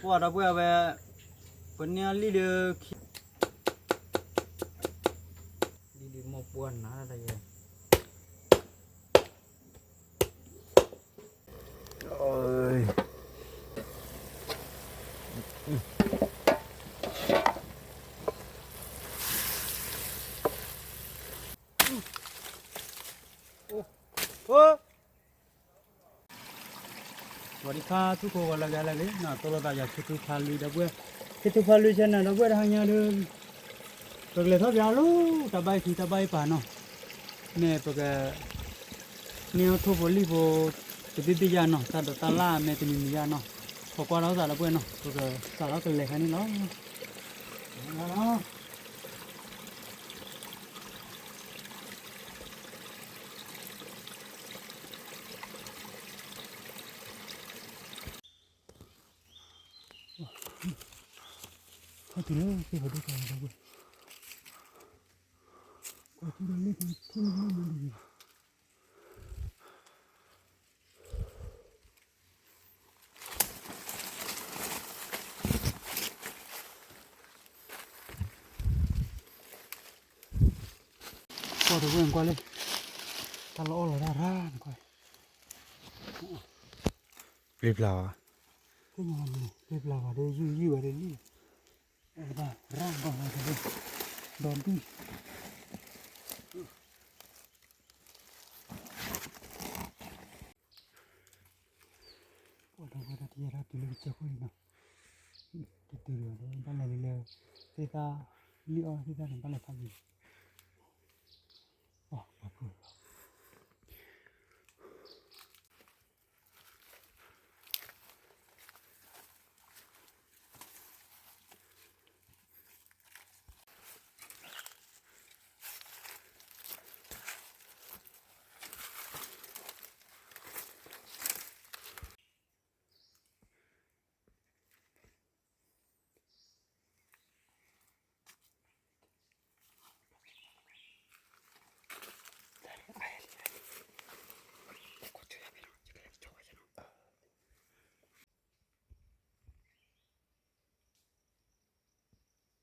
ပှၤဒီပုၢ်ဝဲၢ်, ပန့ၢ်အီၤလံၣ်ဒီးခံ, လံၣ်ဒီးမိၢ်ပှၢ်နၤတၢ်ယဲ, စဝၤဒံခါ ထူၣ်ခိၣ်ဂီၤလၢဂၤလၢဂ့ၤ, နတိၢ်လိာ်သးယၤ ခ့ထူဖးလွံၢ်ဒီပုၢ်ဝဲၢ်, ခ့ထူဖးလွံၢ်ဆဲန့ၣ် ဒီပုၢ်ဝဲၢ်တဟါညါဒီး, ပကလဲၤထီၣ်ပၠးလီၤ တၢ်ဘၣ်အံၤခံ တၢ်ဘၣ်အံၤပာ်နီၤ, မ့ၢ်ပက န့ၢ်အီၤထိၣ်ဖိလံၣ်ဖိ တဘ့ၣ်ဘ့ၣ်ယါနီၤ, တၢ်ဒိးတၢ်လၣ်မ့ၢ်တမံၤမံၤယါနီၤ, ခိးကွၢ်ထီၣ်သးဒီပုၢ်ဝဲၢ်နီၤ, ပကစးထီၣ်ကလဲၤခါန့ၣ်လီၤ. ဟဲတုၤလၢသ့ၣ်ဖးဒိၣ်ကါဒီပုၢ်ဝဲၢ်, ကွၢ်ထံဒီးလ့ၣ်ထူလ့ၣ်မးန့ၣ်, ကွၢ်ဒီပုၢ်ဝဲၢ်ကွၢ်လၢ, တၢ်လီၤအီၣ်လီၤတၢ်ရၣ်န့ၣ်ကွၢ်, ပျံၤပျါဘၣ်, ပျံၤပျါဘၣ်ဒီးယုၢ်ယုၢ်ဘၣ်ဒီးလံၣ်, အဝဲဒၣ်ရၣ်ဘၣ်ဒီး, ဒီဒူၣ် ပှၤဒီပုၢ်ဝဲၢ်တၢ်တယဲၢ်ဒၣ်တုၤလၢကစၢၢ်ခိၣ်လံနီၤ, တတုၤလီၤဒီး ဘၣ်လဲၤလၢ သ့ၣ်သၣ်, လံၣ်အီၣ်သ့ၣ်သၣ်န့ၣ် ဘၣ်လဲၤဖးယံၤ, ပှၤဖုၣ်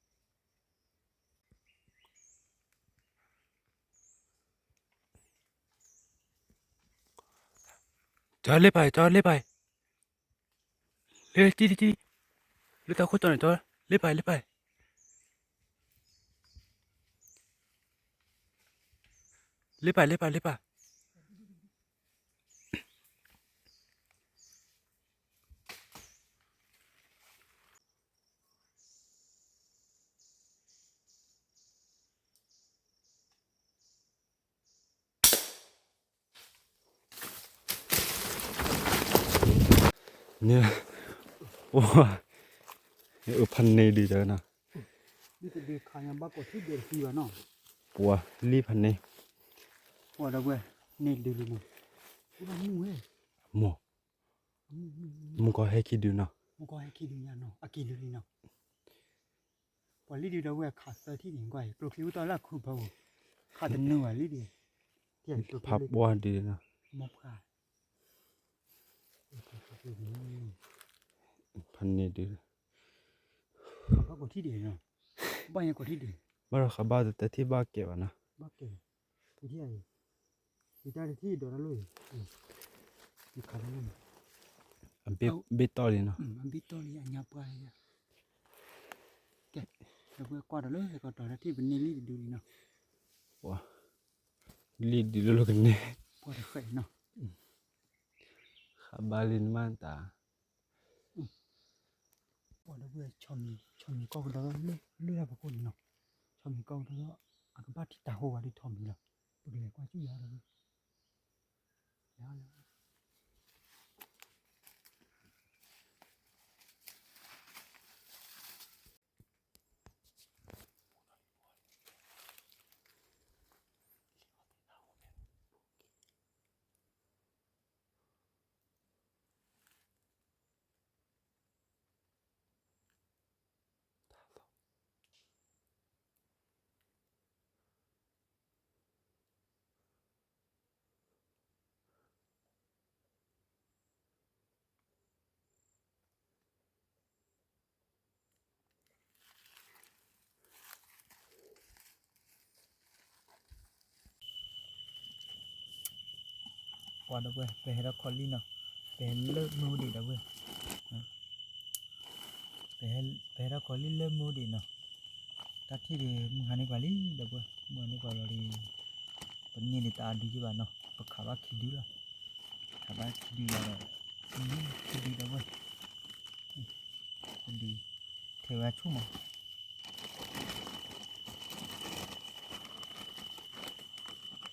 ကၠီလ့ပၢ် ကၠီလ့ပၢ်, လ့တံၢ်တံၢ်, လၢတၢ်ခိၣ်တီန့ၣ် ကၠီလ့ပၢ် လ့ပၢ်, လ့ပၢ် လ့ပၢ် လ့ပၢ်. န့ၣ်, အိၣ်, အဖးန့ၢ်ဒုးတနီၤ, ပှၤလံၣ်ဖးန့ၢ်, ပှၤဒီပုၢ်ဝဲၢ်န့ၢ်ဒုးလံနီၤ, မိၢ်, မိၢ်ကီၢ်ဟဲခံဒုးနီၤ, မိၢ်ကီၢ်ဟဲခံဒုးညါနီၤ အက့ၤဒုးလံနီၤ. ပှၤလံၣ်ဒုးဒီပုၢ်ဝဲၢ်ခးသၢထံၣ်န့ၣ် ကွၢ်အံၤ ကျိချံအိၣ်တ့ၢ်လၢအခုဖၢပူၤ, ခးတနုာ်ဘၣ်လံဒုး, ဖးပှၢ်ဒုးနီၤ, မိၢ်ဖး, ဖးန့ၢ်ဒုး, ဘၣ်ကိးထံၣ်ဒုး, ဘၣ်ညါကိးထံၣ်ဒုး, ဘၣ်ဒီးဃးဘၣ်တထံၣ်ဘၣ်ကဲဘၣ်နီၤ, ဘၣ်ကဲ, ယတၢ်တထံၣ်ဒိးတၢ်လိၣ်အံၤ, ယခးတၢ်လိၣ်န့ၣ်, အဘ့ၣ်တီၢ်လံနီၤ, အဘ့ၣ်တီၢ်လံအညါပှၢ်လံ, ကဲ, ဒီပုၢ်ဝဲၢ်ကွၢ်ဒီးလၢဟဲကီးတီၤတၢ်ထံၣ်ပန့ၢ်လံတဒုလံနီၤ, လံဒုးလၢလီၤကန့ၢ်, ပှၤတဃဲးနီၤ, ဃးဘါလံနမါတၢ် ပှၤဒီပုၢ်ဝဲၢ် ဆီမံၤကီၢ်ကဒီး လၢတၢ်ဖီခိၣ်န့ၣ်နီၤ, ဆီမံၤကီၢ်ကဒီး အကဘၣ်ထံၣ်တၢ်ဟိဝဲဒၣ်ထီမံၤလီၤ, ပကလဲၤကွၢ်စူၣ်ယၤဒီး, လဲၤ, ပှၤဒီပုၢ်ဝဲၢ် ပဟဲထီၣ်ခီလံနီၤ, ပဟဲလၢမုၢ်အိၣ်ဒံးဒီပုၢ်ဝဲၢ်, ပဟဲထီၣ်ခီလံလၢမုၢ်အိၣ်ဒံးနီၤ, တၢ်ထံၣ်ဒံးမုၢ်ဟါန့ၢ်ပှၤလံဒီပုၢ်ဝဲၢ်, မုၢ်ဟါန့ၢ်ပှၤလီၤဒီး ပန့ၢ်ဒံးတၢ်အဒုက့ဘၣ်နီၤ, ပခးဘၣ်ခံဒုလီၤ, ခးဘၣ်ခံဒုလီၤဒီး, ခံဒုဒီပုၢ်ဝဲၢ်, တဒု, ထဲဝဲဆူၣ်မး ခံဒု, န့ၢ်ခံဒုမးဒီပုၢ်ဝဲၢ်, န့ၢ်ခံဒုတၢ်တ့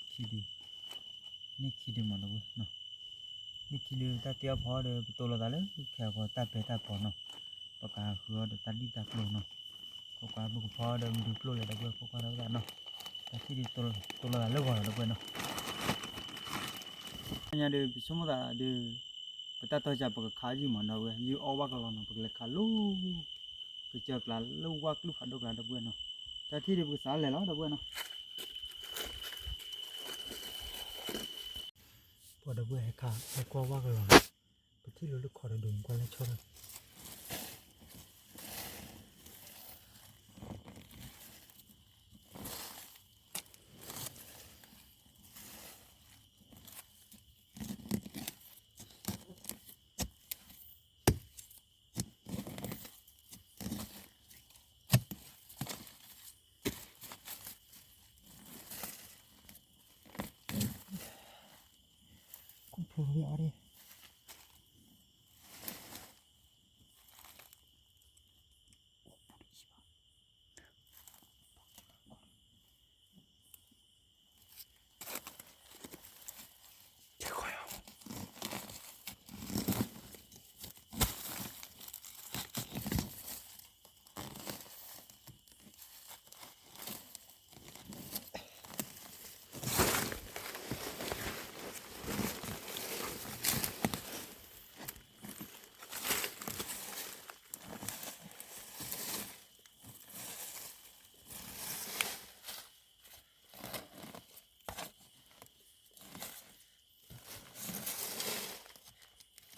အီၣ်ဖီဒီး ပတိၢ်လိာ်သးလၢခဲအံၤတၢ်ပဲာ်တၢ်ပီၤနီၤ, ပကဟးဃုအီၣ်ဒီးတၢ်လံၣ်တၢ်ကျိၤနီၤ, ကွၢ်ကွၢ်မုၢ်ကဖီဒီးမုၢ်ဒုးကျိၣ်လဲၣ်ဒီပုၢ်ဝဲၢ်, ကွၢ်ကွၢ်ဒီးသးနီၤ, တၢ်ထံၣ်ဒုးတိၢ်လိာ်သးလၢဂီၤဒီပုၢ်ဝဲၢ်နီၤ, ညါဒီး ပဆိကမိၣ်သးဒီး ပတၢ်တီၢ်စၢ်ပကခးယုၢ်မးဒီပုၢ်ဝဲၢ်, ယုၢ်အီၣ်ဝၣ်ကလီၤနီၤ, ပကလဲၤခးလၢ ကစၢၢ်ကျါလၢဝၣ်ကျုၢ်ဖးဒိၣ်ကျါဒီပုၢ်ဝဲၢ်နီၤ, တၢ်ထံၣ်ဒုးပကစးလဲၤလီၤဒီပုၢ်ဝဲၢ်နီၤ, ပှၤဒီပုၢ်ဝဲၢ်ဟဲခး ဟဲကွၢ်ဝၣ်ကလီၤ, ပထံၣ်လိာ်လၢခီတဒိးကွၢ်လၢဆီ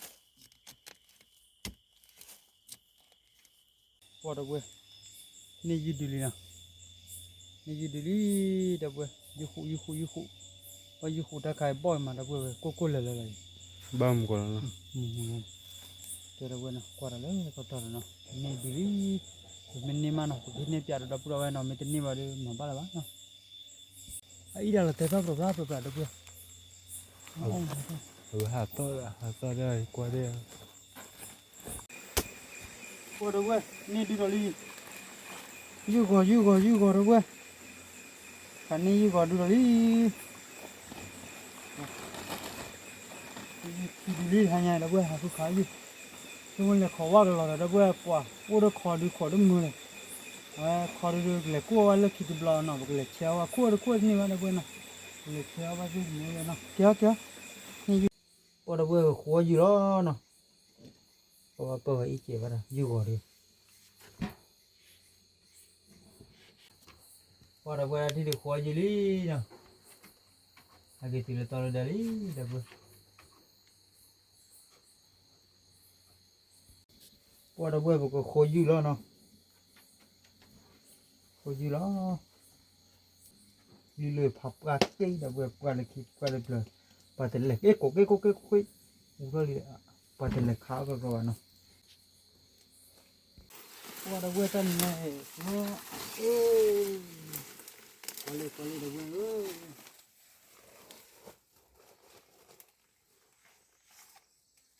ဒီး ပှၤဒီပုၢ်ဝဲၢ်, န့ၢ်ယုၢ်ဒုးလံနီၤ, န့ၢ်ယုၢ်ဒုးလံ ဒီပုၢ်ဝဲၢ်, ယုၢ်ဃူ ယုၢ်ဃူ ယုၢ်ဃူ, ပှၤယုၢ်ဃူတၢ်ခါအံၤဘီၣ်မး ဒီပုၢ်ဝဲၢ် ကိၢ်ကိၢ်လၢၤလၢၤလီၤ, ဘၣ်မုၢ်ကီးလီၤနီၤ, ကဲဒီပုၢ်ဝဲၢ်နီၤ, ကွၢ်တၢ်လၢကတီၢ်လီၤနီၤ, န့ၢ်ဒုးလံ, ပမ့ၢ်န့ၢ်မးနီၤ ပကဟံးန့ၢ်ပၠးဒီးဒီပုၢ်ဒီဝဲၢ်နီၤ, မ့ၢ်တန့ၢ်ဘၣ်ဒီး မၤဘၣ်လၢၤဘၣ်နီၤ အအံၤဒၣ်လီၤတဲာ်သီၣ်ပြၢပြၢပြၢပြၢဒီပုၢ်ဝဲၢ်, အဝဲဟးသီၣ် ဟးသီၣ်ဒီးကွၢ်ဒီး, ပှၤဒီပုၢ်ဝဲၢ် န့ၢ်ဒုးဒီးလံ, ယုၢ်ဂီၤ ယုၢ်ဂီၤ ယုၢ်ဂီၤဒီပုၢ်ဝဲၢ်, ခးန့ၢ်ယုၢ်ဂီၤဒုးဒီးလံ, ယုၢ်ခံဒုးလံ ဟါညါဒီပုၢ်ဝဲၢ် ဟးဃုခးယုၢ်, ဆိကမိၣ်လဲၤခိးဝၣ်ကလီၤဒီး ဒီပုၢ်ဝဲၢ် ပှၤအိၣ်ဒီးခိးဒုးခိးဒုးမုာ်လဲၣ်, အဝဲခိးဒုးဒုးကလဲၤကိၢ်ဝဲလၢခံတဘျီနီၤ, ပကလဲၤဆဲးအီၣ်ဝဲ ခိၣ်ဝဲတခိၣ်တန့ၢ်ဘၣ်ဒီပုၢ်ဝဲၢ်နီၤ, ပကလဲၤဆဲးအီၣ်ဘၣ်သ့ၣ်တန့ၢ်ဝဲနီၤ, ကဲအီၤ ကဲအီၤ, န့ၢ်ယုၢ်, ပှၤဒီပုၢ်ဝဲၢ် ကဃိယုၢ်လီၤနီၤ, ပဝဲပၢၢ်ဝဲအံၤကဲဘၣ်ဒီး ယုၢ်ဂီၤဒီး ပှၤဒီပုၢ်ဝဲၢ် တၢ်ထံၣ်ဒုးဃိယုၢ်လံနီၤ, ဟဲက့ၤတုၤလၢတီလၢဒၢးလံ ဒီပုၢ်ဝဲၢ်, ပှၤဒီပုၢ်ဝဲၢ် ပကဃိယုၢ်လီၤနီၤ, ဃိယုၢ်လီၤ, လုၢ်လုၢ်ဖးပှၢ်က့ဒီပုၢ်ဝဲၢ် ပှၢ်လၢခံ ပှၢ်လၢပျၢၤ, ပှၤတလဲၤ က့ကိး က့ကိး က့ကိး အူထီၣ်လံ, ပှၤတလဲၤခးအီၣ်ကီကီဘၣ်နီၤ ပှၤဒီပုၢ်ဝဲၢ်တၢ်နံၤညါအံၤ, ကွၢ်လံ ကွၢ်လံ ဒီပုၢ်ဝဲၢ်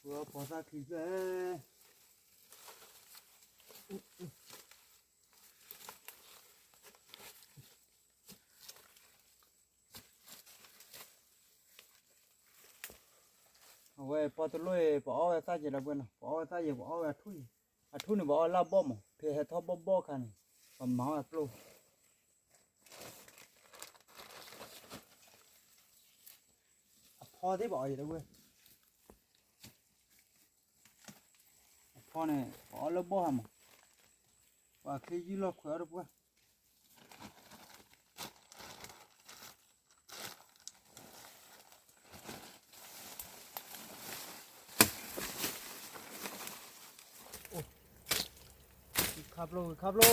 ဧၢ, ပှၤဖီသၣ်ချံဖျၢၣ် အဝဲပီတလိၣ်အံၤ ပအီၣ်ဝဲသၣ်ယဲၤဒီပုၢ်ဝဲၢ်နီၤ, ပအီၣ်ဝဲသၣ်ယဲၤပအီၣ်ဝဲအထူၣ်အံၤ, အထူၣ်န့ၣ် ပအီၣ်ဝဲလၢအဘီၣ်မး, ဖဲဟဲထီၣ်ဘီၣ်ဘီၣ်အခါန့ၣ် ပမၤဝဲအပျိၢ်, အဖီသ့ၣ်ပအီၣ်ယဲၤဒီပုၢ်ဝဲၢ်, အဖီန့ၣ် ပအီၣ်လၢဘီၣ်ဟါမး, ပှၤချ့ယုၢ်လီၢ်ခွဲးအီၣ်ဒီပုၢ်ဝဲၢ် ခါပျိ ခါပျိ,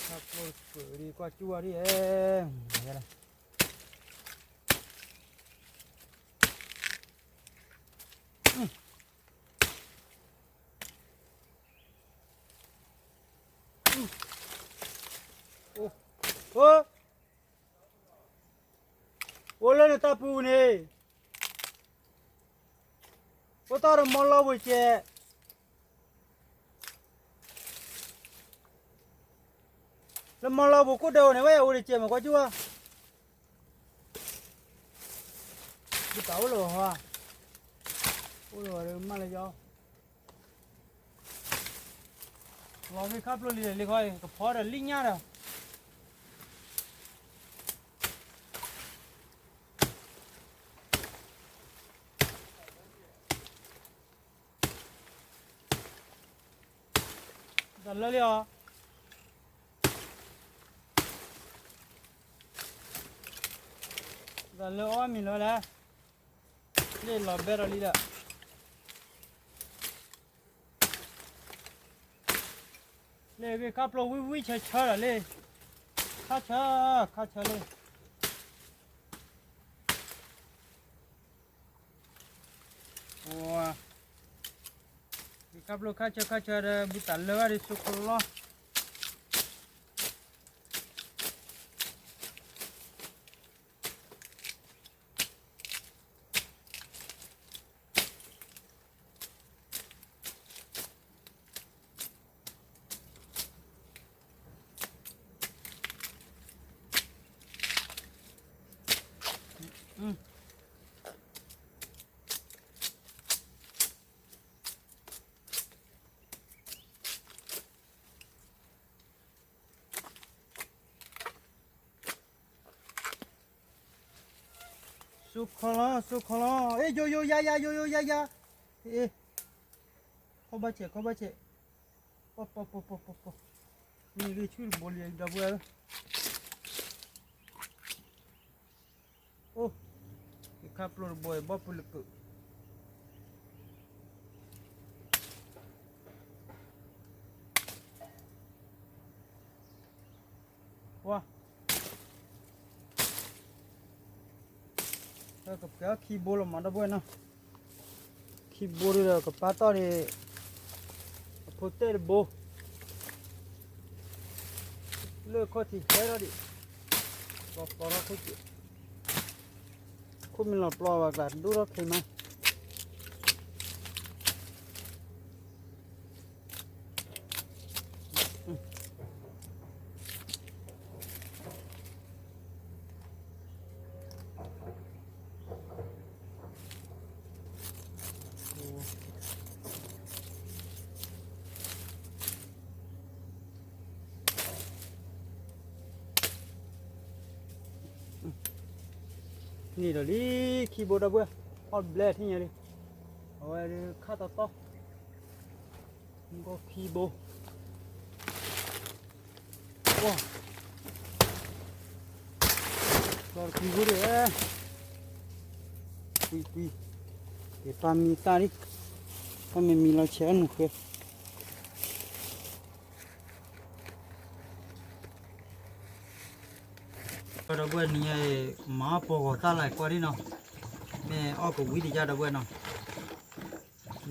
ခါပျိ အိၣ်တကၢၢ်ဒံး ကွၢ်ကၠူၣ်ဝဲဒံး, အိၣ်လၢနတၢ်ပူၤန့ၣ်, အိၣ်တၢ်ဒီးမီလီၤပူၤကဲး, လၢမီလီၤပူၤကိၣ်ဒၢဝဲန့ၣ် ဝဲအိၣ်တကဲးမး ကွၢ်ကၠူၣ်ဧါ, ယတၢ်အိၣ်လၢၤဟီ, အိၣ်လၢၤမးလၢယီၤ, လီၤဂ့ၤခါပျိလံလံခီ, ကဖီဒီးလံၣ်ညၣ်ဒီး တၢ်လၢလံအီၤ, တၢ်လၢအီၣ်မံၤလီၤလဲၣ်, လ့ၣ်လီၤဘဲဒီးလံဒီး, လ့ၣ်ဂ့ၤခါပျိဝံဝံဆၢဆၢဒီးလ့ၣ်, ခါဆၢ, ခါဆၢလ့ၣ် အိၣ်, ခါပျိခါဆၢခါဆၢဒီး ဘုတၢ်လၢဂၤဒီး စိခိၣ်လီၤလီၤ. စိခိၣ်လီၤ, စိခိၣ်လီၤ, အဲ ယိယိယၤယၤ ယိယိယၤယၤ, အဲ, ခီဘၣ်ဆဲး ခီဘၣ်ဆဲး, ပီပီပီပီပီပီ, မ့ၢ်ဂ့ၤဆူၣ်တဘိလံ ဒီပုၢ်ဝဲၢ်ဧၢ, အိၣ်, ယခါပျိတဘိ ဘီၣ်ပူၤလၢကုၢ် ဝါ, ကပှဲၤအီၣ်ခံဘိလီၤမး ဒီပုၢ်ဝဲၢ်နီၤ, ခံဘိဒီးကပာ်တီၢ်န့ၣ်, အဖိတဲတဘိ, လၢခီၣ်ထံးဟဲထီၣ်ဒံး, ပျီပျီထီၣ်ခိၣ်က့ၤ, ခိၣ်မ့ၢ်လီၤပျီဘၣ်ကျါ ဒိၣ်ထီၣ်ခဲမး န့ၣ်ဒီးလံ ခံဘိဒီပုၢ်ဝဲၢ်, အီၣ်ဘျဲၣ်ထံၣ်ညါလံ, အဝဲဒုးခါတီတီ, ခံဘိ, ပျီတကွံဖိဒံး, ကွံကွံ, ယပာ်မံသၣ်လံ, တၢ်မ့ၢ်မံလီၤဆဲးအနုာ်ဃဲ ဒီပုၢ်ဝဲၢ်နံၤညါအံၤ မၤအီၣ်ပီၢ်ဂီၤသၣ်လၢကွၢ်ဒံးနီၤ, မ့ၢ်အီၣ်ကဝံၤတယါဒီပုၢ်ဝဲၢ်နီၤ, လၢ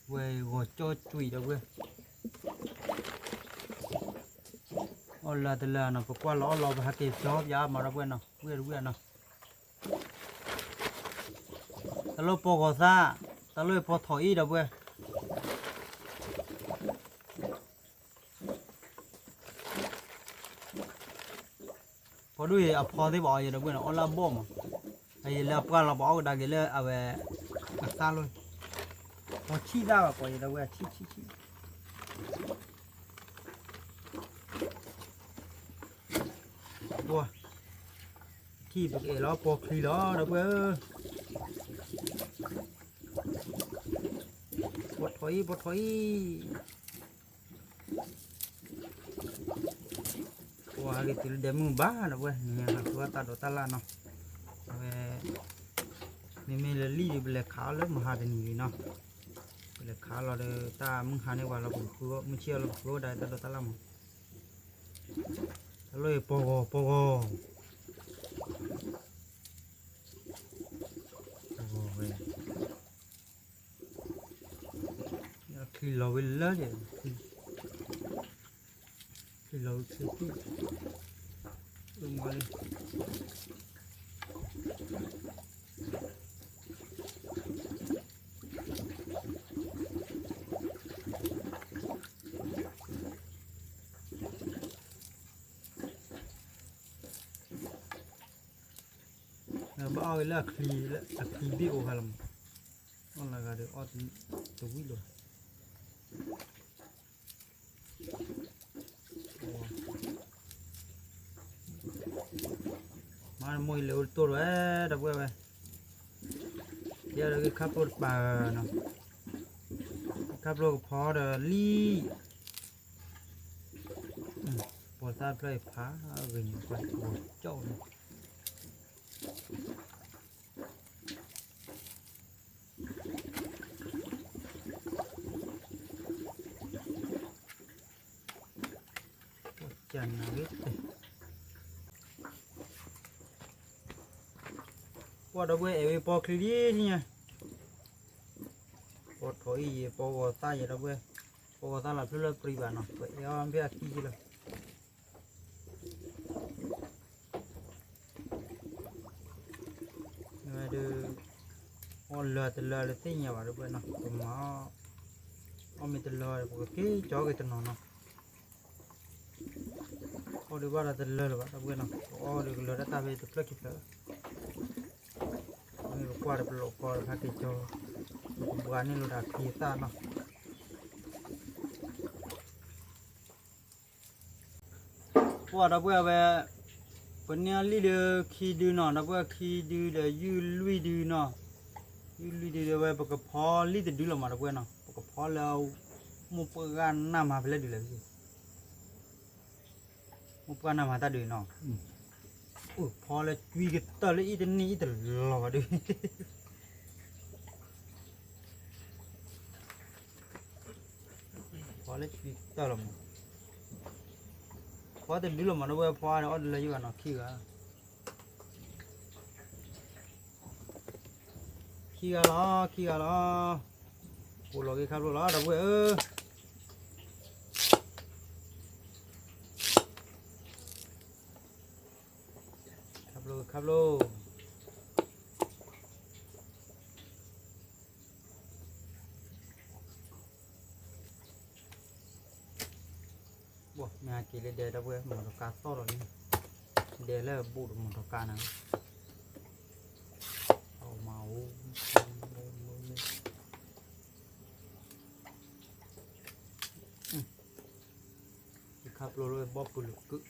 ဝဲဂီၤကၠီကွံာ်ဒီပုၢ်ဝဲၢ်, အီၣ်လၢတလၢနီၤ ပကွၢ်လီၤအီၣ်လီၤ ပဟဲက့ၤကၠီပၠးမၤဒီပုၢ်ဝဲၢ်နီၤ ဝံၣ်တဝံၣ်နီၤ, တၢ်လၢပီၢ်ဂီၤသၣ်, တၢ်လၢပီၢ်ထီၣ်အံၣ်ဒီပုၢ်ဝဲၢ် ပှၤဒိၣ်အံၤအဖီသ့ၣ်ဘၣ်အီၤယဲဒီပုၢ်ဝဲၢ်နီၤ အီၣ်လၢအဘီၣ်မး, အယဲလၢအပှၢ်လီၤပှၤအီၣ်ကဒါက့ၤလၢအဝဲ အသၣ်လီၤ, ပှၤဆံၣ်သၣ်ဘၣ်ပှၤယဲဒီပုၢ်ဝဲၢ် ဆံၣ်ဆံၣ်ဆံၣ် ပှၤ ထံၣ်ပကအဲၣ်လီၤပီၢ်ချံလီၤဒီပုၢ်ဝဲၢ်ဧၢ, ပီၢ်ထီၣ်အံၣ် ပီၢ်ထီၣ်အံၣ် ပှၤဟဲက့ၤတုၤလၢဒဲမုၢ်ဘၣ်ဒီပုၢ်ဝဲၢ် နဟးဃုအီၣ်တၢ်ဒိးတၢ်လၣ်နီၤ, အဝဲ မ့မ့ၢ်လၢလံၣ်ဒီး ပလဲၤခးအီၣ်လၢမဟါတနံၤလံနီၤ, ပလဲၤခးအီၣ်လီၤဒီး တၢ်မုၢ်ဟါန့ၣ်ဝဲလီၤ ပကဃုအီၣ် မုၢ်ဆ့ၣ်အီၣ်လီၤ ပကဃုအီၣ်ဒၣ်တၢ်ဒိးတၢ်လၣ်မး, တၢ်လီၢ်အံၤပီၢ်ဂီၤ ပီၢ်ဂီၤ, ပီၢ်ဂီၤဝဲ, ချံလီၤဝဲလၢဒဲး, ချံလီၤဝဲချ့တံၢ်, မၤလံ ဘၣ်အီၣ်ဂ့ၤလၢအချံ, အချံဘ့ၣ်အိၣ်ခါလီၤမး, အီၣ်လၢဂၤဒီးအီၣ်တဝံၣ်လီၤ, မၤမိၢ်အံၤလဲၤအိၣ်တတိၢ်ဒီး ဒီပုၢ်ဝဲၢ်, ယဲဒီးဂ့ၢ်ခါပျိတပၤနီၤ, ဂ့ၢ်ခါပျိကဖီဒီးလံ, ပှၤသၣ်ဖျၢၣ်အံၤဖးဂ့ၤန့ၣ် ပှၤကီန့ၣ် ကနၤဝဲ, ပှၤဒီပုၢ်ဝဲၢ် အဲၣ်ဝဲပီချံလံညါ, ပီထိးအံၤယဲ ပီဂီၤသၣ်ယဲဒီပုၢ်ဝဲၢ်, ပီဂီၤသၣ်လီၤဖျၢၣ်လၢပြံဘၣ်နီၤ ပအဲၣ်အီၣ်ဖဲအခံယံလီၤ. ဝဲဒုး အီၣ်လၢတလၢလၢသ့ၣ်ညါဘၣ်ဒီပုၢ်ဝဲၢ်နီၤ ပမၤ အီၣ်မ့ၢ်တလၢ ပကက့ၤကၠီက့ၤတနီၤနီၤ အီၣ်ဒုးဘၣ်ဒီးတလၢလၢၤဘၣ်ဒီပုၢ်ဝဲၢ်နီၤ ပအီၣ်ဒုးကလၢတၢ်တၢ်ဖဲတဖျၢၣ်ခံဖျၢၣ် မ့ၢ်ပကွၢ်ဒီးပလီၢ်ကီဒီးဖးက့ၤကၠီ ပကဘှါန့ၢ်လိာ်တၢ်ခံအသၣ်နီၤ ပှၤဒီပုၢ်ဝဲၢ်ဝဲ ပန့ၢ်အီၣ်လံၢ်ဒုးခံဒုနီၤ ဒီပုၢ်ဝဲၢ်ခံဒုဒီးယုၢ်လွံၢ်ဒုနီၤ ယုၢ်လွံၢ်ဒုဒီးဝဲ ပကဖီလံၢ်တဒုလီၤမးဒီပုၢ်ဝဲၢ်နီၤ ပကဖီလၢ မိၢ်ပှၢ်ဂၤနၢ်မၤဖဲလဲၣ်ဒုးလဲၣ် မိၢ်ပှၢ်နၢ်မၤတၢ်ဒုးနီၤ ဖီလၢကွံကတၢၢ်လၢအံၣ်တနံၣ်အံၣ်တလီၤဘၣ်ဒုး ဖီလၢကွံကတၢၢ်လီၤမး ဖီတဒုလီၤမး ဒီပုၢ်ဝဲၢ်ဖီအါဒီးအီၣ်တလၢယံဘၣ်နီၤ ခံဂၤ ခံဂၤလီၤ ခံဂၤလီၤ ကိးလီၤက့ၤခါဖျိလီၤ ဒီပုၢ်ဝဲၢ်ဧၢ ခါဖျိ ခါဖျိ မ့ၢ်ဟဲက့ၤလၢဒဲဒီပုၢ်ဝဲၢ် မီၢ်တကါသီၣ်လီၤန့ၣ် ဒဲလၢအဘူးဒီးမီၢ်တကါန့ၣ် အမၤအိၣ် ယခါဖျိလၢဘီၣ်ပူၤလၢကုၢ်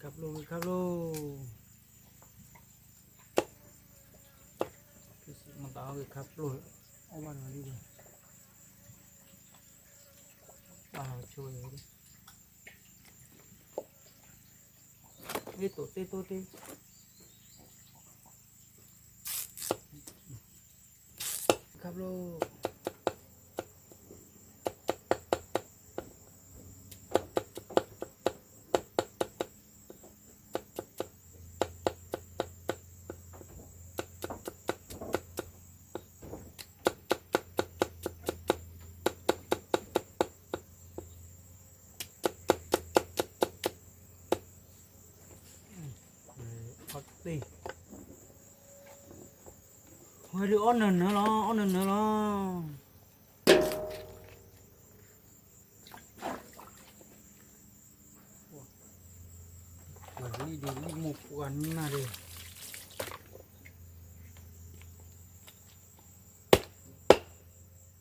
ခါဖျိ ခါဖျိ မတၤဟီဂ့ၤခါဖျိ အီၣ်ဘၣ်နီၤလံ ဘၣ်ဟးဆိဝဲ မ့ၢ်တိၢ်တ့ၢ်တိၢ်တ့ၢ် ခါဖျိ ဝဲဒုးအီၣ်နၢၤနၢၤလီၤ အီၣ်နၢၤနၢၤလီၤ လံၣ်ဒုးလံၣ်မိၢ်ပှၢ်နၢ်ဒီး လံ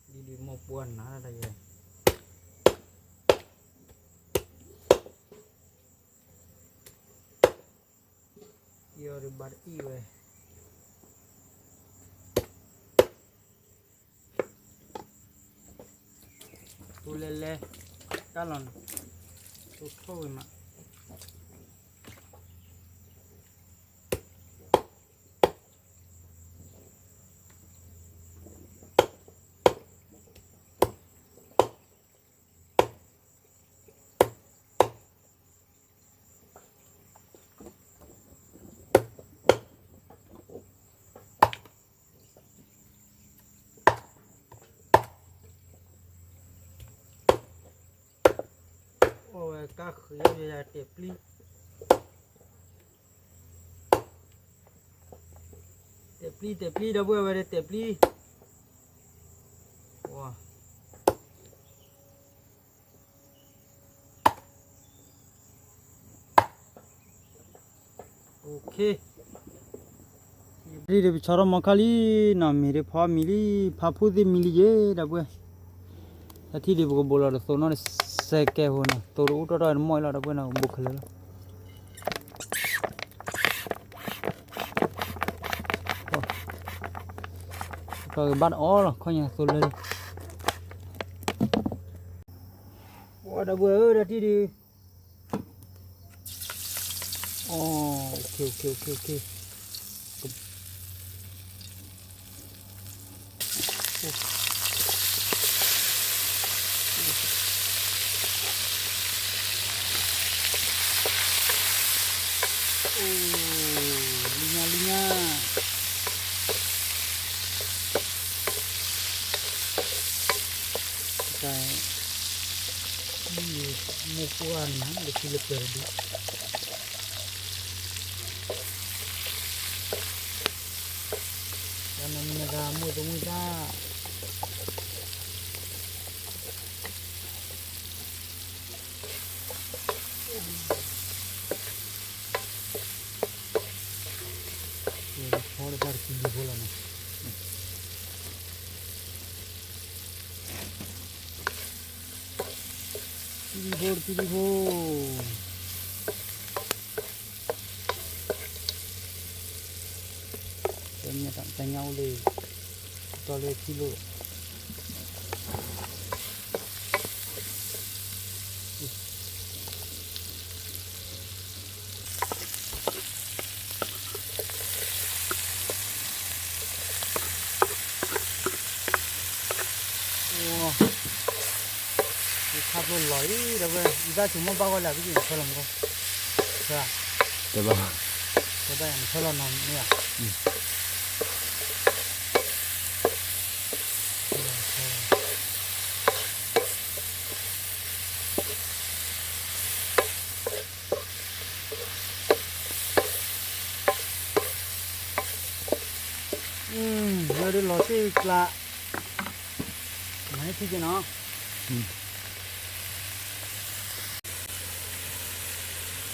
ၣ်ဒုးမိၢ်ပှၢ်နၢ်ဒၣ်ယဲ အီၤဒုးဘၣ်တအံၣ်ဝဲ တိၢ်လဲၢ်လဲၢ် တၢ်လီၤန့ၣ် တိၢ်ထီၣ်ဝံၤမး တၢ် ဝဲကါဃုာ်ယၤ တဲာ်ပျံၤ, တဲာ်ပျံၤ တဲာ်ပျံၤ ဒီပုၢ်ဝဲၢ် တဲာ်ပျံၤ, ဝါ ယပျံၤဒံး ပဆီထီၣ်မီခါလံနီၤ, မ့ၢ်ဒ်ဖီမံၤလံ, ဖးဖူသ့ၣ်မံၤလံယဲ ဒီပုၢ်ဝဲၢ်, တၢ်ထံၣ်ဒံး ပကဘိးလီၤတသိးနီၣ် စဲးကဲဖိနီၤ, သိးတအိၣ်တီၢ်တီၢ်တမီၢ်အံၤလီၤ ဒီပုၢ်ဝဲၢ်နီၤ, ကဘိးခဲလၢာ်လီၤ, ကဘၣ်တအီလီၤ ခီၣ်ညါသိးလၢလံ, ဒီပုၢ်ဝဲၢ်ဧၢ တၢ်ထံၣ်ဒံး လံညါလံညါ တၢ် မိၢ်ပှၢ်န့ၣ် လၢခံလၢပျၢၤတဒူၣ်, တၢ်နမ့ၢ်နဂၤမိၢ်သမူတၢ် ဖီတဘၣ်တကံလံဖိလီၤနီၤ, ကံလံဖိတကံလံဖိ တၢ်ညါအိၣ်လၢ တီလၢထံလိၣ် ခါဖျိလီၤအံၤ ဒီပုၢ်ဝဲၢ် ယတၢ်ဆိကမိၣ်ဘၣ်ဂီၢ်လၢ ပကနဆၢလီၤမူကီၢ်, တဘၣ်, တဘၣ်ယနဆၢလီၤနီၤမ့ၢ်ဧါ လၢဒ်လီၤတ့ၢ်ကျါ မၤန့ၢ်ထံက့ၤနီၤ,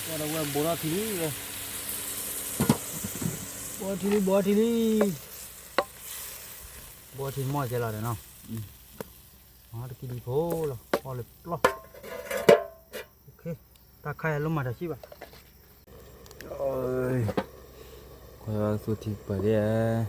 ဝဲဒီးဝဲဘိးထီၣ်ထံလံဝဲ, ဘိးထံလံ ဘိးထံလံ, ဘိးထံမီၢ်ကဲလီၤဒီးနီၤ, တကံဒံဖိလီၤ အီၣ်လၢပျီၢ်, တၢ်ခါအံၤလိၣ်မၤတၢ်ဆံၣ်ဘၣ် ခွဲးဝဲကသူထံပၢၢ်ဒ်ဧါ, အီၣ်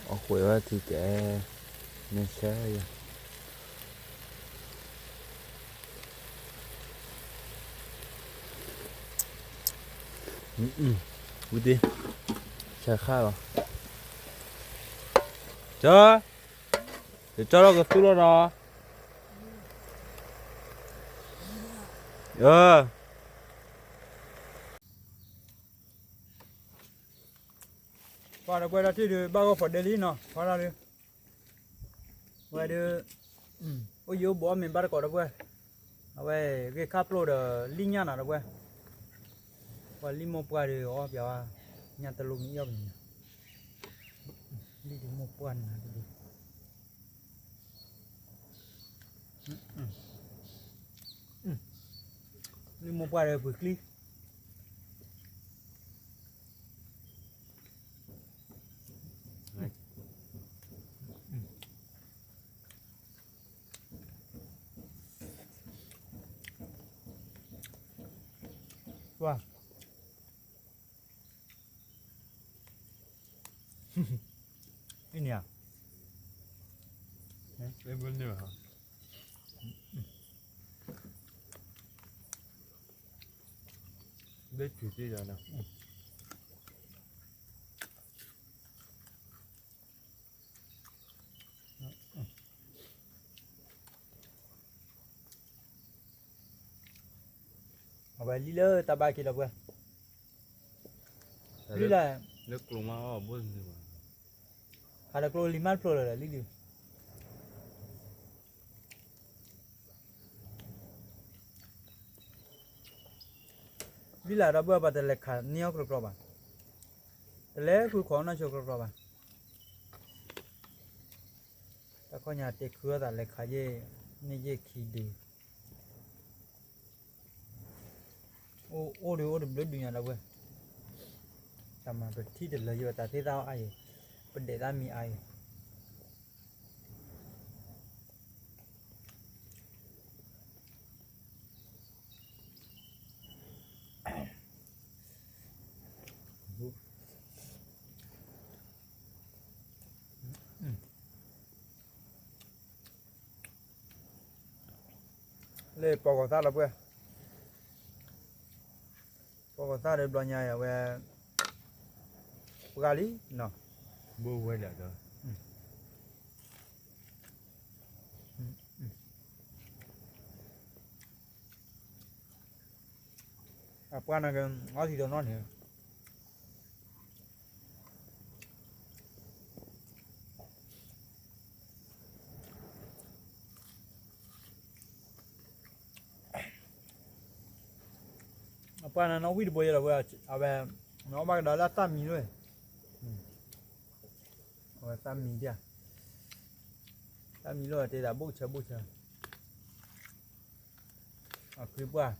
ဃုာ်ဝဲထံကဲ, မ့ၢ်ဆဲယၤ, ဝံၤတ့ၢ်, ဆဲးခါလီၤ, ကၠီ, ယကၠီလီၤကသူလီၤနီၤ, ပှၤဒီးပှဲၤဒီးထံၣ်ဒုး ဘၣ်ဂီၢ်ဖီဒ့လံနီၤ ဖီလာ်ဒုး, ဝဲဒုး, အိၣ်ယိၤအိၣ်ဘူးအီၣ်မ့ၤဘၣ်တကိးဒီးပှဲၤ, အဝဲဂ့ၢ်ခၣ်ပျိၢ်ဒီးလံၣ်ညၣ်နီၤဒီးပှဲၤ, ပှၤလံၣ်မိၢ်ပှၢ်ဒုးအီၣ်ပျးဝဲ, ညၣ်တလိၣ်မ့ၢ်အီၣ်ပှဲၤ, လံၣ်ဒုးမိၢ်ပှၢ်န့ၣ်ဒုး လံၣ်မိၢ်ပှၢ်ဒီးပှ့ၤကျံ, ပှၤ အံၤန့ၣ်ဧါ, ဘဲထူၣ်သ့ယၤနီၤ, ဝဲလံလၢတၢ်ဘၣ်က့ၤဒီပုၢ်ဝဲၢ်, လံလၢ, လၢကျိမးအီၣ်ဘိၣ်, ဟးဒီးကျိလံမးတဖျိလၢာ်လံဒုး, လံလၢဒီပုၢ်ဝဲၢ် ပှၤတလဲၤခးန့ၢ်အီၣ်ကျိကျိဘၣ်, တလဲၤဃုခီနီၢ်ဆိကျိကျိဘၣ်, တၢ်ခီညါတဲခုအသးလဲၤခးယဲၢ်, န့ၢ်ယဲၢ်ခံဒုး အိၣ်ဒီးအိၣ်တဘျုးဒုးညါဒီပုၢ်ဝဲၢ်, တၢ်မၤပထံၣ်တလၢယိာ်တၢ်သ့ၣ်သၣ်အါအံၤ, ပဒဲးသၣ်မံၤအါအံၤ, လၢပီၢ်ကီၢ်သၣ်ဒီပုၢ်ဝဲၢ်, ပီၢ်ကီၢ်သၣ်ဒီးဘျီညါအံၤအဝဲ, ပှၢ်လံနီၤ, ဘိၣ်ဝဲဒၣ်ဒီး အပှၢ်န့ၣ်က့ၤ, အီထံဒီးနီၢ်န့ၣ်, အပှၢ်န့ၣ်နီၢ်ဝံၣ်တဘိယဲလီၤဝဲ, အဝဲ, နအီၣ်ဘၣ်ကဒီးလၢတၢ်မံၤလီၤ, အဝဲတၢ်မံၤဒၣ်, တၢ်မံၤလီၤတဲဒၣ်ဘိၣ်ဆၢဘိၣ်ဆၢ, အချ့ပှၢ်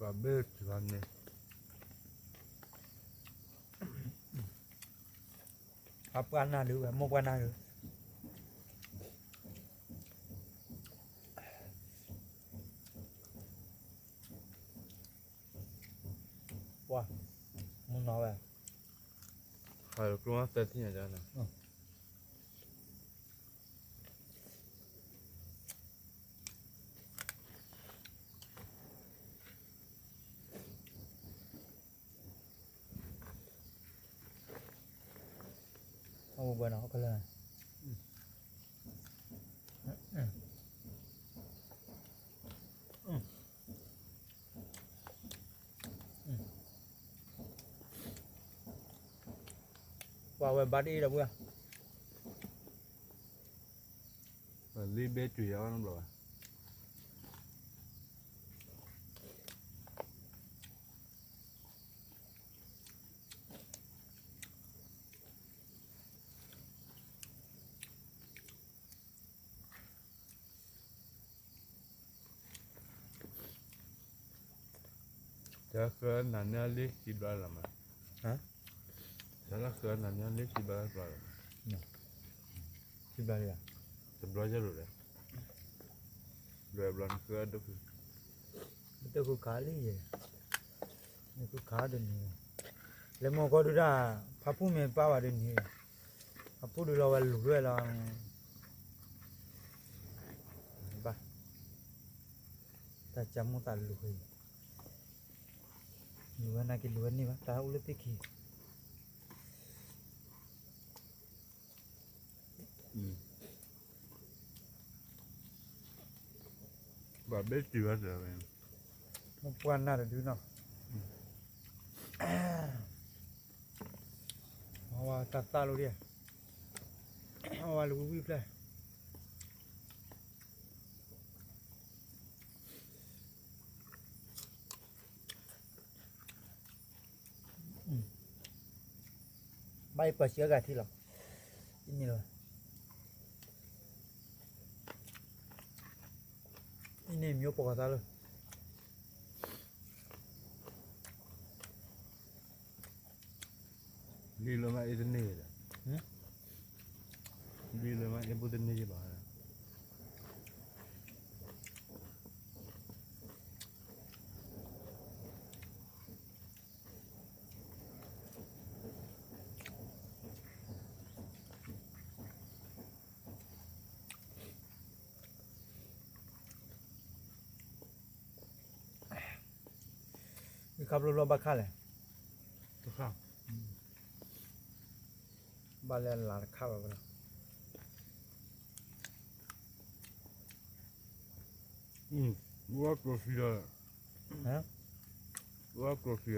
ပှၤဘ့ၣ်တဂၤန့ၣ်, အပှၢ်နၢ်ဒုးဝဲ မိၢ်ပှၢ်နၢ်ဒုး, ပှၤ, မုၢ်နီၤဝဲ, ဟးလၢကျိသၢထံၣ်ညါန့ၣ် အဝဲဘၣ်နီၤ ကလၢာ်, ပှၤဝဲဘၣ်တအ့ၣ်ဒီပုၢ်ဝဲၢ်, လံဘဲတုၤယၤအီၣ်နီတဘျီဘၣ်. တၢ်ဃၢနၤန့ၢ်လံခံဘျီလီၤမး, တၢ်ဃၢနၤန့ၢ်လံခံဘျီလီၤ, ခံဘျီလံ, တဘျီယဲၢ်လိာ်လဲၣ်, လွဲဘျီနဃၢဒိၣ်, တဃုခးလံယဲၢ်, နဃုခးဒ်န့ၣ်, လဲၤမိၢ်ကီၢ်ဒုးဒၣ်, ဖးဖူမ့ၢ်ပၢ်ဘၣ်ဒ်န့ၣ်, ဖးဖူဒုးလီၤဝဲလူၤဝဲလီၤ, ဘၣ်, တၢ်ကမိၣ်သးလူၤဃီ, လူၤဝဲနာ်က့လူၤဝဲန့ၢ်ဘၣ် တၢ်အိၣ်လၢသ့ၣ်ခံ ဘၣ်ဘ့ၣ်တုၤဘၣ်တၢ်ဝဲ, ပှၢ်နၢ်တဒုနီၤ, အဝဲတၢ်သၣ်လိဒ်, အဝဲလူၤဝံၣ်ဖျဲၣ် ဘၣ်အံၤပှၤစံးအဂၤထံလီၤ, အံၤန့ၣ်လီၤ, အံၤန့ၣ်မ့ၢ်ပှၤကသါလၢ လံလၢမ့ၢ်အ့ၣ်တန့ၢ်ဒီး, လံလၢမ့ၢ်အ့ၣ်ဘိတန့ၢ်ယဘၣ်, ခါဖျိလီၤဘၣ်ခါလဲၣ်, ဘၣ်လၢအလၤတခါဘၣ်ဝဲလီၤ, ဝဲကျိၤဆံးဒီး, ဝဲကျိၤဆံးဒီး,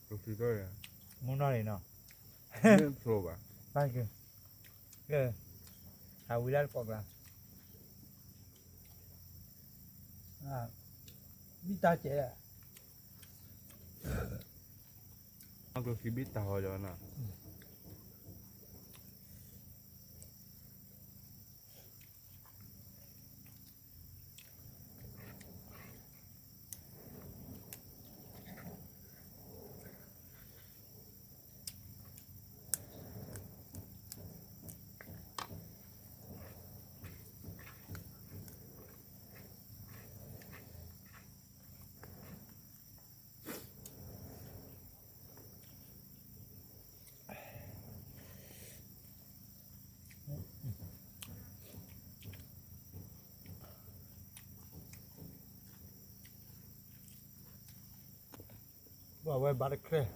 ကျိၤဆံးဒီး, မူနီၢ်န့ၣ်နီၤ, မ့ၢ်ဖျိဘၣ်, အဝံၤလၢတကိးကျါ, ဘံၣ်တၢ်ကဲး, အကျိၤဆံးဘံၣ်တၢ်ဟီဒီးနီၤ. ဘၣ်ဝဲဘၣ်တချ့,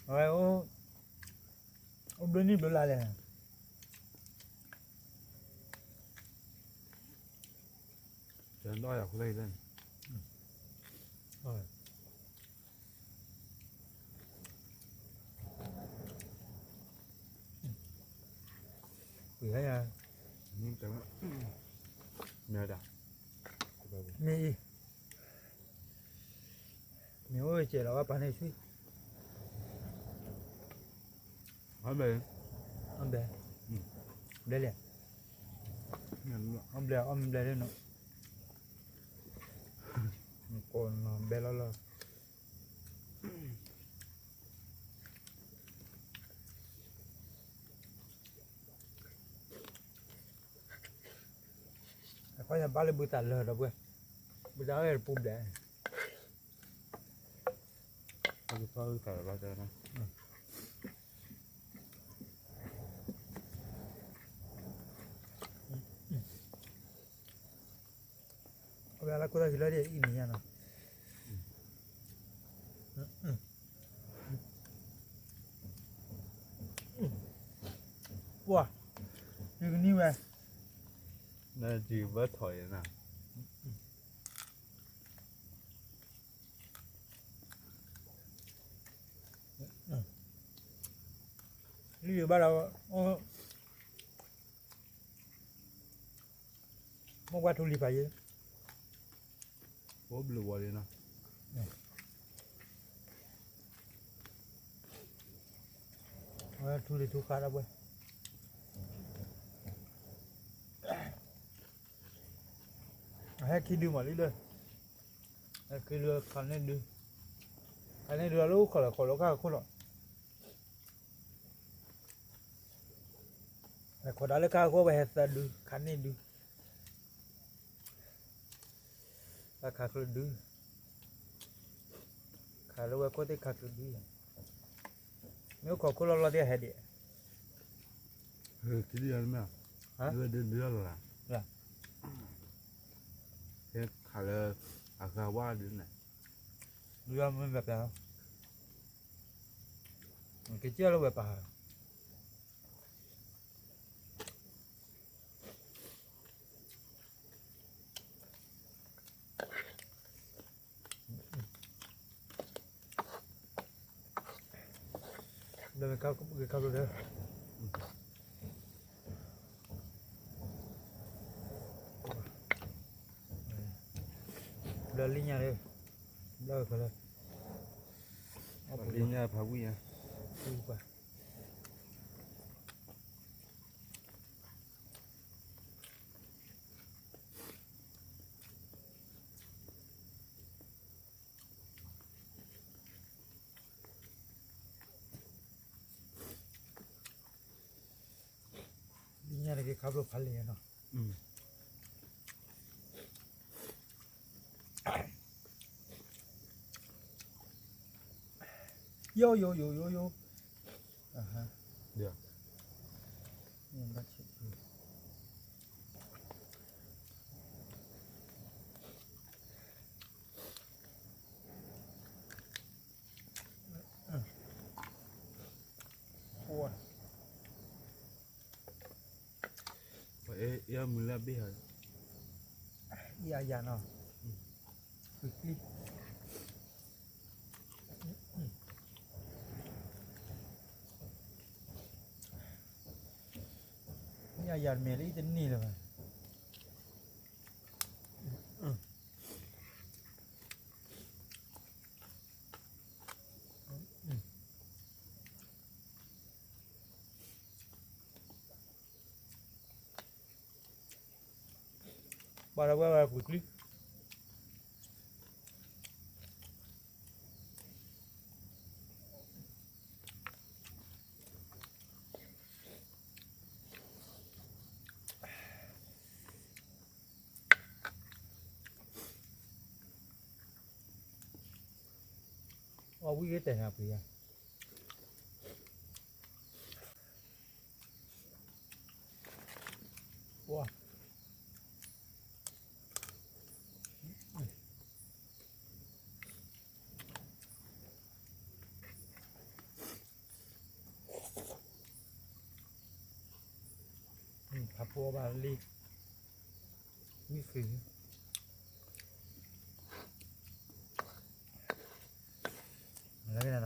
အဝဲ, အိၣ်ဘျုးနံၣ်ဘျုးလါလဲၣ်, တၢ်ယၤဃိလဲၣ်, ပှ့ၤဟဲယၤ, မ့ၢ်အံၤ, မ့ၢ်အိၣ်စဲးလီၤဝဲပာ်န့ၢ်ဆံ, အဘျဲၣ်, အဘျဲၣ်လဲၣ်, အဘျဲၣ်အီၣ်မ့ၢ်ဘျဲၣ်လၢနီၤ, ကိးနီၤဘဲလီၤလီၤ. အခီယဘၣ်လၢဘုသးလၢာ်ဒီပုၢ်ဝဲၢ်, ဘုသးဝဲတပူၤဘျဲၣ်, အကဖီဝဲကးလီၤဘၣ်တၢ်, အဝဲလၢခိၣ်သၣ်ဟံးလီၤဒ်အံၤန့ၣ်ညါနီၤ, ပှၤ, ယကနံၣ်ဝဲ, နယဘၣ်ထီၣ်ယဲနီၤ, လံယဘၣ်ဒီး, မ့ၢ်ကွၢ်ထူလံၤဖးယံၤ, အိၣ်ဘျုးဝဲလံနီၤ, ထူလံၤထူဃါဒီပုၢ်ဝဲၢ်, အဟဲခံဒုမးလံလၢ, ဟဲခံဒုခါန့ၣ်ဒု, ခါန့ၣ်ဒုလၢအိၣ်ခိးလီၤခိးလီၤကၢ်ခိၣ်လီၤ, ဟဲခိးတၢ်လၢကၢ်ခိၣ်ဝဲဟဲသၢဒု ခါန့ၣ်ဒု, တၢ်ခါချၢဒု, ခးလၢဝဲခိၣ်သ့ၣ်ခါချၢဒု, မ့ၢ်အိၣ်ခိးခိၣ်လီၤလီၤသ့ၣ်ဟဲဒံး, ခံဒုယၤမ့ၢ်, ဒုဒုလီၤလီၤ, ခးလၢ, အဂၤဝါဒုန့ၣ်, ဒုမ့ၢ်ဘၣ်ပျၢ်, ကစၢ်လၢဝဲပၢ် ဒီးဂ့ၤခါဘျိဒီး, ဘျီလံညါလၢ, ဘျီဝဲဖဲလၢ, လံညါဖးဝံၣ်ညါ, ဝံၣ်ပှၤ လံညါတဂ့ၤခါဘျိဖးလံနီၤ, ယိယိယိယိယိ, ယမုၢ်လၢဘ့ၣ်ဟ ယယၤနီၤ, ကွံာ်ကွံာ်, ယယၤတမ့ၢ်လၢအံၤတန့ၢ်လၢၤဘၣ်. ပှၤလၢဝဲဝဲကွံာ်ကွံာ် အဝံၣ်ကတဲာ်နၤပှ့ၤယၤ, ဝါ, ဖးဖိဘၣ်လံ, မ့ၢ်ဃံ, လၢကနၤနီၤ,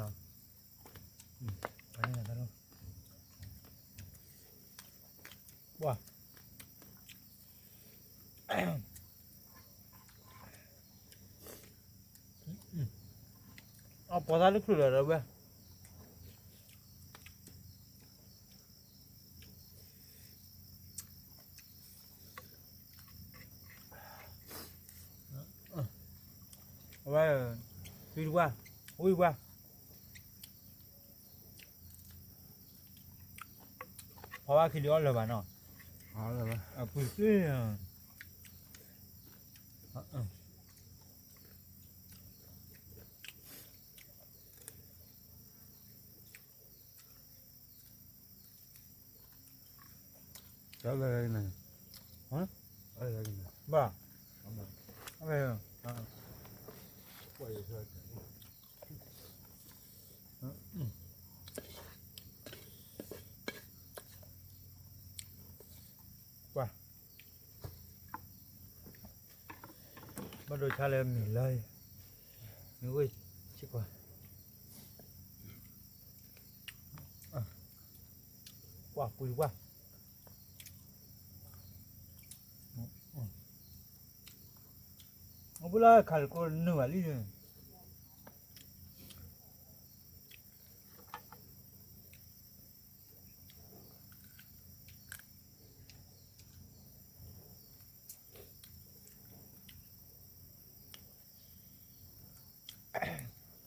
ပှၤန့ၣ်နၤတၢ်လီၤ, ဝါ. အပိာ်သးလၢချုးလီၤဒီးဝဲ, အဝဲ, ဝံၢ်တဝါ, ဝံၢ်ဝါ. ဖီဝါခံလံအီၣ်လၢၤဘၣ်နီၤ, အပှ့ၤသ့, ဘၣ်, အဝဲ, ပှၤ, ဘၣ်ဒိဆါလၢမ့ၢ်လၢ, မ့ၢ်ဝဲဆံကွၢ်, ပှၤကွံာ်ပှၤ, အဘူးလၢခးလၢကိးနုာ်ဘၣ်လံန့ၣ် အိၣ်, အိၣ်, အိၣ်, ဝါအိၣ်, ပှၤ,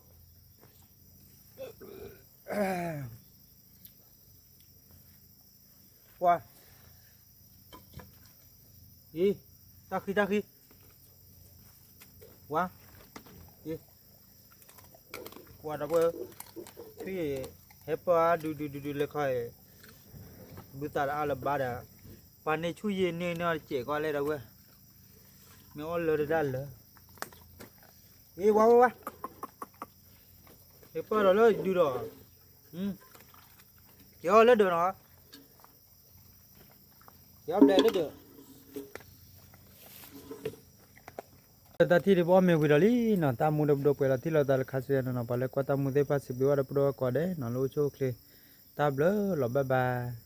အံၤ, တၢ်ဃံတၢ်ဃံ, ဝါ, အံၤ, ကွၢ်ဒီပုၢ်ဝဲၢ်, ဆူယံၤ, ဟဲပၢၢ်အါဒုးဒုးဒုးဒုးလဲၤခီအံၤ, ဘုသးတအါလၢၤဘၣ်ဒီး, ပှၤန့ၣ်ဆူယံၤန့ၣ်န့ၣ်စဲးကီးလဲၣ်ဒီပုၢ်ဝဲၢ်, မ့ၢ်အီၣ်လၢတဒၣ်လၢာ်, အံၤ ဝါဝါဝါ, ဟဲပၢၢ်ဒီးလၢဒုးဒီး, က့ၤအီၣ်လၢဒၢးနီၤ, က့ၤအီၣ်ဘျဲးလၢဒၢး တၢ်ထံၣ်ဒ်ပအီၣ်မ့ၤဝံၤဒီးလံနီၤ, တၢ်မူဒီးပဒိၣ်ပှဲၤလီၤတံၢ်လီၤသးလၢခါဆူညါနီၤနီၤ, ပှၤလၢကွၢ်တၢ်မူသ့ၣ်တဖၣ်စံးဘျုးဘၣ်ဒီးပဒိၣ်ဝဲၢ်ကိးဂၤဒဲးနီၤ, လၢအိၣ်ဆူၣ်အိၣ်ချ့, တၢ်ဘျုးလီၤ bye bye.